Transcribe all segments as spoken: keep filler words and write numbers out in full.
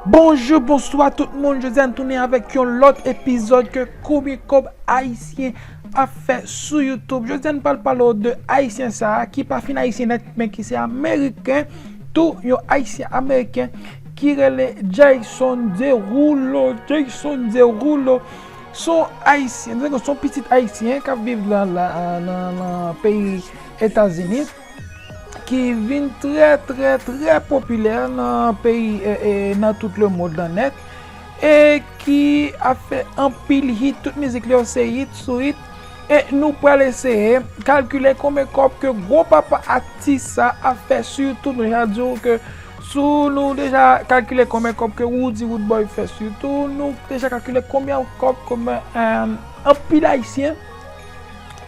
Bonjou, bonswa tout moun. Jodi a n tounen avèk yon lòt epizòd ke Konbyen Kòb Ayisyen ap fè sou YouTube. Jodi a n pral pale w de Ayisyen sa a ki pa fin Ayisyen nèt, men ki se Ameriken tou, yon Ayisyen Ameriken ki rele Jason Derulo. Jason Derulo, se yon Ayisyen, se yon pitit Ayisyen k ap viv la, la, nan, nan peyi Etazini, ki vin trè, trè, trè popilè nan peyi, e, e, nan tout lemonn lan nèt, e ki ap fè anpil hit, tout mizik li yo se hit sou hit, e nou pral eseye kalkile konbyen kòb ke gwo papa atis sa ap fè sou YouTube. Nou deja di w ke sou, nou deja kalkile konbyen kòb ke Roody Roodboy fè sou YouTube, nou deja kalkile konbyen kòb, konbyen, e, anpil Ayisyen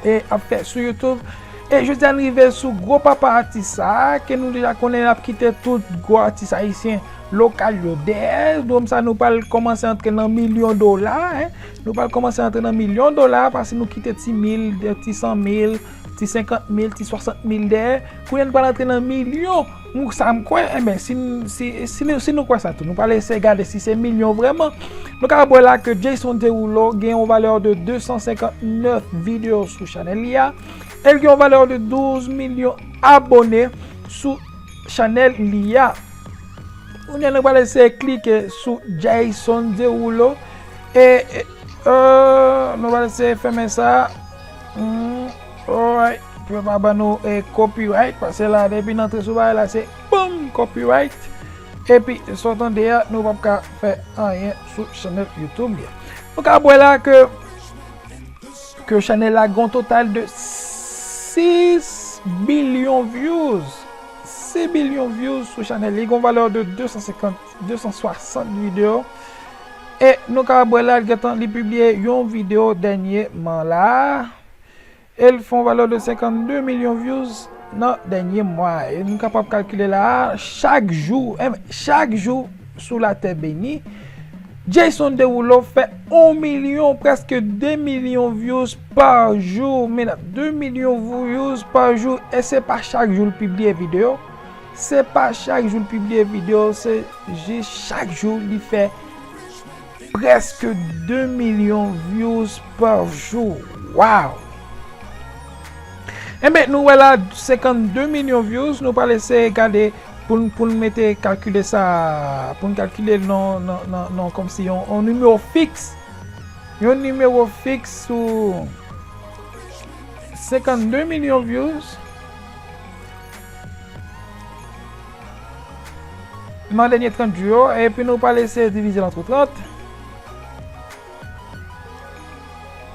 e ap fè sou YouTube. E jodi a n rive sou gwo papa atis sa a, ke nou deja konnen l ap kite tout gwo atis ayisyen lokal yo dèyè. Dwòm sa nou pral kòmanse antre nan milyon dola, en. Nou pral kòmanse antre nan milyon dola, paske nou kite ti mil, ti san mil, ti senkant mil, ti swasant mil dèyè. Kounye a nou pral antre nan milyon. Mwen sa m kwè, enben, si, si, si, nou, si nou kwè sa tou, nou pral eseye gade si se milyon vrèman. Nou ka wè la ke Jason Derulo gen yon valè de de san senkant nèf videyo sou chanèl li a. E l gen yon valè de douz milyon abone sou chanèl li a. Kounye a nou pral eseye klike sou Jason Derulo. E, e, e, nou pral eseye fèmen sa. Hmm, alright. Pou yo pa ban nou, e, copyright, paske la, depi n antre sou bagay la, se boum, copyright. Epi, sa w tande a, nou p ap ka fè anyen sou chanèl YouTube li a. Nou ka wè la ke, ke chanèl la gen yon total de sis bilyon views. Sis bilyon views sou chanèl li. Li gen yon valè de de san senkant, de san swasant videyo. E nou ka wè la, li gentan, li pibliye yon videyo dènyèman la. E l fè yon valè de senkant de milyon views nan dènye mwa. E nou kapab kalkile la a, chak jou, en, chak jou sou latè beni, Jason Derulo fè yon milyon, prèske de milyon views pa jou. Medam, de milyon views pa jou, e se pa chak jou l pibliye videyo. Se pa chak jou l pibliye videyo, se jis chak jou li fè prèske de milyon views pa jou. Wow! Enben, nou wè la, senkant de milyon views, nou pral eseye gade pou n, pou n mete kalkile sa, pou n kalkile non, non, non, non, kòmsi yon, yon nimewo fiks. Yon nimewo fiks sou senkant de milyon views nan dènye trant jou yo, epi nou pral eseye divize l antre trant.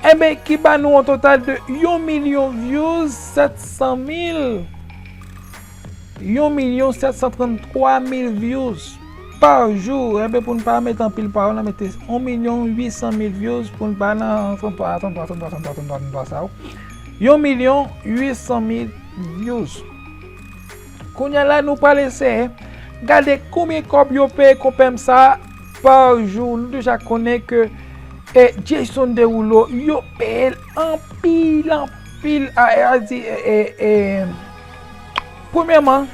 Enben, ki ba nou yon total de yon milyon views sèt san mil. Yon milyon sèt san tranntwa mil views pa jou. Enben, pou n pa mete anpil pawòl, n a mete yon milyon uit san mil views pou n pa nan tranntwa, tranntwa, tranntwa sa yo. Yon milyon uit san mil views. Kounye a la, nou pral eseye gade konbyen kòb yo peye konpè m sa pa jou. Nou deja konnen ke, e, Jason Derulo, yo peye l anpil, anpil, a, e, a di, e, e, e, premyèman,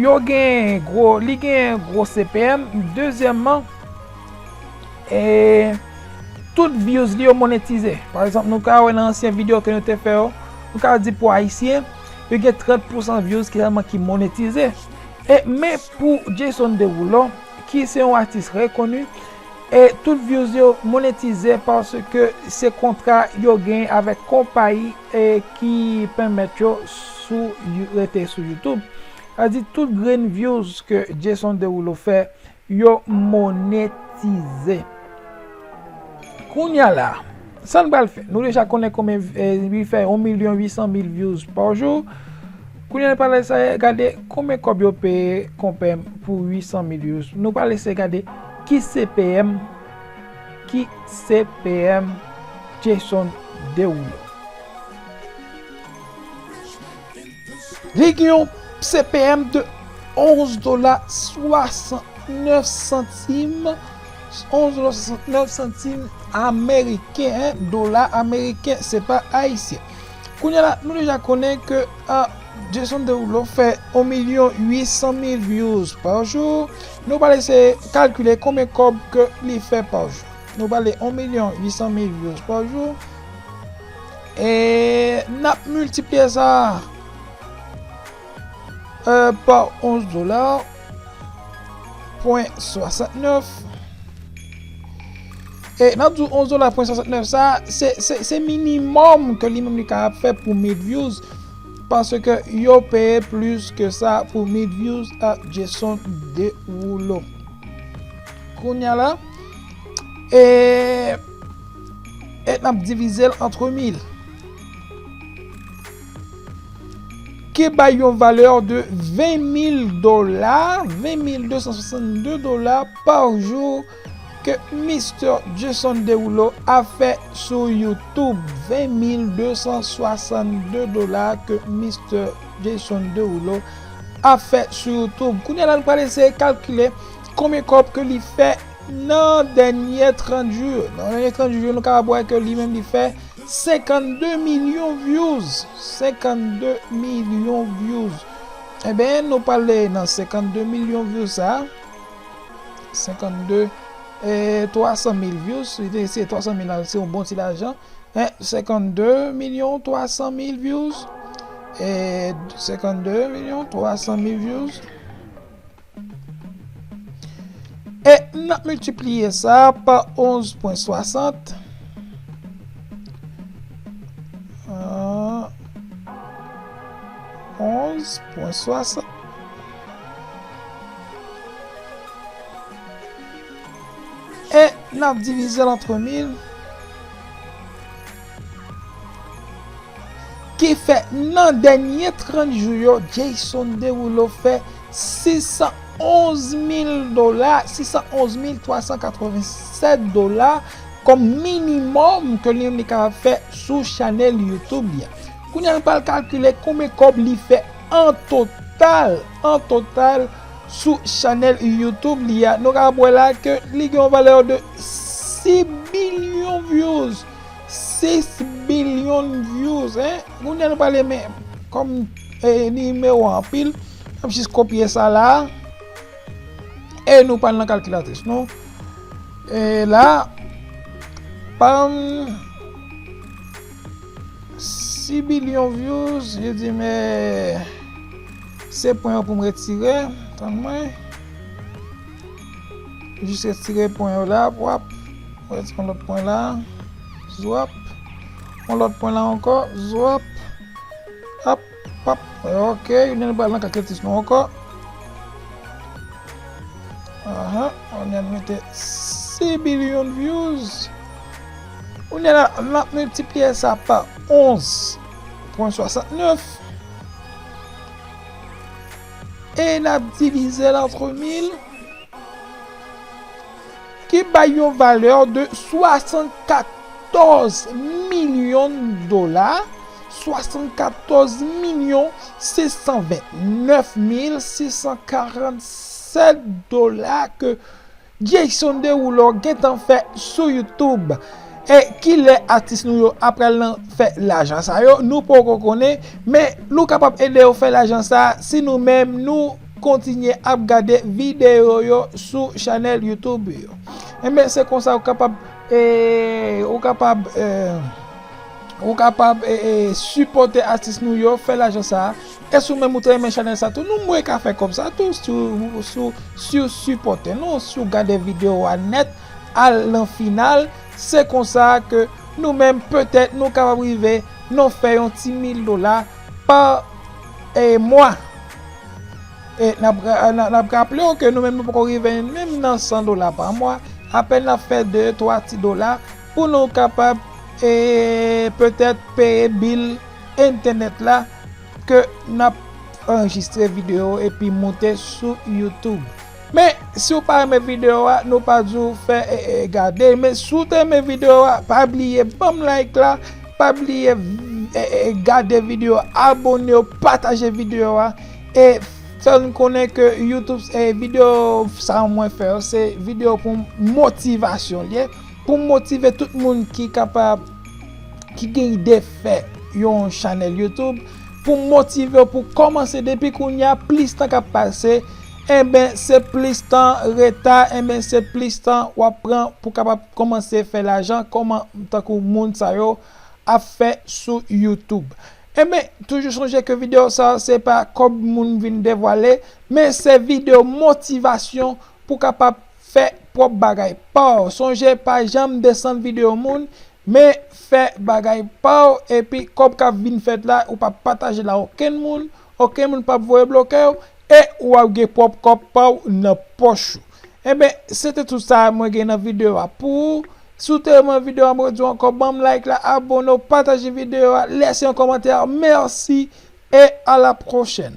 yo gen gwo, li gen gwo C P M. Dezyèmman, e, tout views li yo monetize. Pa egzanp, nou ka wè nan ansyen videyo ke nou te fè yo, nou ka di pou Ayisyen, yo gen trant pousan views ki sèlman ki monetize. E, men pou Jason Derulo, ki se yon atis rekoni, e tout views yo monetize paske se kontra yo gen avèk konpayi, e ki pèmèt yo sou, rete sou YouTube. Sa di tout grenn views ke Jason Derulo fè, yo monetize. Kounye a la, sa n pral fè? Nou deja konnen konbyen, e, li fè yon milyon uit san mil views pa jou. Kounye a, n pral eseye gade konbyen kòb yo peye konpè m pou uit san mil views. Nou pral eseye gade ki C P M, ki C P M Jason Derulo. Li gen yon C P M de onz dola swasantnèf santim, onz dola swasantnèf santim ameriken, en, dola ameriken, se pa ayisyen. Kounye a la, nou deja konnen ke, a, Jason Derulo fè yon milyon uit san mil views pa jou. Nou pral eseye kalkile konbyen kòb ke li fè pa jou. Nou pale yon milyon uit san mil views pa jou. E n ap miltipliye sa, euh, pa onz dola pwen swasantnèf. E n ap di w onz dola pwen swasantnèf sa, se, se, se minimòm ke li menm li kapab fè pou mil views, paske yo peye plis ke sa pou mil views a Jason Derulo. Kounye a la, e, e n ap divize l antre mil, ki bay yon valè de ven mil dola, ven mil de san swasannde dola pa jou ke Mister Jason Derulo ap fè sou YouTube. Ven mil de san swasannde dola ke Mister Jason Derulo ap fè sou YouTube. Kounye a la, nou pral eseye kalkile konbyen kòb ke li fè nan dènye trant jou yo. Nan dènye trant jou yo, nou kapab wè ke li menm li fè senkannde milyon views. Senkannde milyon views. Ebyen, nou pale nan senkannde milyon views sa. Senkannde, e, twa san mil views. Se twa san mil la, se yon bon ti lajan. E, senkannde milyon twa san mil views. E, senkannde milyon twa san mil views. E n ap miltipliye sa pa onz pwen swasant. Ah, onz pwen swasant. E n ap divize l antre mil. Ki fè nan dènye trant jou yo, Jason Derulo fè sis san onz mil dola, sis san onz mil twa san katrevennsèt dola kòm minimòm ke li menm li kapab fè sou chanèl YouTube li a. Kounye a, nou pral kalkile konbyen kòb li fè an total, an total, sou chanèl YouTube li a. Nou kapab wè la ke li gen yon valè de sis bilyon views. Sis bilyon views, en. Kounye a nou pral men, kòm, e, nimewo a anpil, n ap jis kopye sa la. E nou pral nan kalkilatris nou. E la, pam, sis bilyon views, je di, men se pwen yo pou m retire, tann mwen. Jis retire pwen yo la, wap. Retire yon lòt pwen la. Zwap. Yon lòt pwen la ankò. Zwap. Ap, pap. Ok, nou pral nan kalkilatris nou ankò. Ahan, nou mete sis bilyon views. Nou la, n ap miltipliye sa pa onz pwen swasantnèf. E n ap divize l antre mil. Ki bay yon valè de swasannkatòz milyon dola, swasannkatòz milyon sis san vennèf mil sis san karannsèt dola ke Jason Derulo gentan fè sou YouTube. E kilè atis nou yo ap pral nan fè lajan sa yo, nou poko konnen, men nou kapab ede yo fè lajan sa si nou menm nou kontinye ap gade videyo yo sou chanèl YouTube yo. Enben, se konsa ou kapab, e, ou kapab, e, ou kapab, e, e, sipòte atis nou yo, fè lajan sa a. E si w menm ou te renmen chanèl sa tou, nou mwen ka fè kòb sa tou, si w, si w, si w sipòte nou, si w gade videyo a nèt, al nan final, se konsa ke nou menm, petèt, nou kapab rive, nou fè yon ti mil dola pa, e, mwa. E n ap, n ap, n ap raple w ke nou menm nou poko rive menm nan san dola pa mwa. Apèn n ap fè de, twa ti dola pou nou kapab, e, petèt peye bil entènèt la ke n ap anrejistre videyo epi moute sou YouTube. Men, si w pa renmen videyo a, nou pa di w fè, e, e, gade. Men si w te renmen videyo a, pa bliye ban m like la, pa bliye, e, e, gade videyo, abone w, pataje videyo a. E fè n konnen ke YouTube, e, videyo sa mwen fè yo, se videyo pou motivasyon l ye, pou motive tout moun ki kapab, ki gen ide fè yon chanèl YouTube. pou motive w pou kòmanse depi kounye a, plis tan k ap pase, enben se plis tan reta, enben se plis tan w ap pran pou kapab kòmanse fè lajan kòman tankou moun sa yo ap fè sou YouTube. Enben, toujou sonje ke videyo sa se pa kòb moun vin devwale, men se videyo motivasyon pou kapab fè pwòp bagay pa w. Sonje, pa janm desann videyo moun, men fè bagay pa w, epi kòb k ap vin fèt la, ou p ap pataje l a okenn moun, okenn moun p ap voye bloke w, e w ap gen pwòp kòb pa w nan pòch ou. Enben, se te tout sa mwen gen nan videyo a pou ou. Si w te renmen videyo a, mwen di w ankò, ban m like la, abòne w, pataje videyo a, lèse yon kòmantè. Mèsi e a la pwochèn.